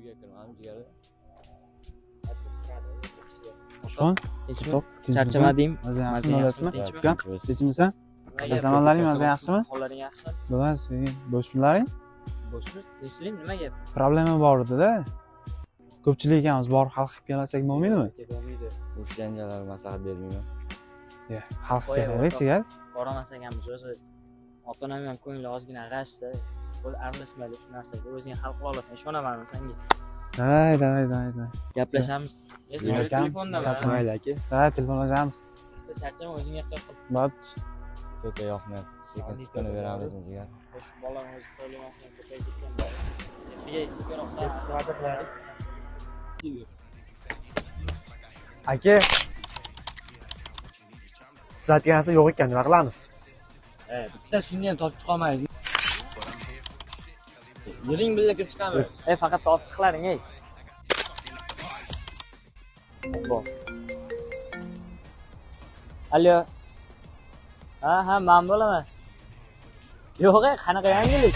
Uyga kirmadim jigar. Oshxon, Tinchmi? Charchamading? Maza Maza yaxshimi? yaxshimi? Tinchmi? Tinchmi? Tinchmisan? Zamonlaring maza yaxshimi? Hollaring yaxshi? Bilasiz, bo'shmilaring? Bo'shmiz? Tinchlik nima gap? Problema bor edi-da. Ko'pchilik ekanmiz, borib hal qilib kelsak bo'lmaydimi? Bo'lmaydi. Urush janjallarga maslahat bermayman. Ya, hal qilib Qo'y, kelaylik, o'rtoq. jigar. Boramas ekanmiz o'zi. Ota-onam ham ko'ngli ozgina g'ashda. O'zi aralashmaylik shu narsaga. O'zing hal qila olasan, ishonaman senga. Давай, давай, давай, давай. Gaplashamiz. Endi Yo'q, akam. telefonda Charchama. Mayli aka. Давай, telefonlashamiz. Charchama, o'zing ehtiyot qil. Bo'pti. To'ka yoqmayapti. Sekin sipini beramizmi jigar? Shu bolani o'zi problemasi ham ko'payib ketgan. Ertaga chekkaroqda Aka. Siz aytgan narsa yo'q ekan, nima qilamiz? Bitta shuni ham topib chiqolmaymiz. Yuring birga kirib chiqamiz. Ey, faqat topib chiqlaring, ey. Bor. Alo. Ha, ha, men bo'laman. Yo'q, ey, qanaqa yangilik?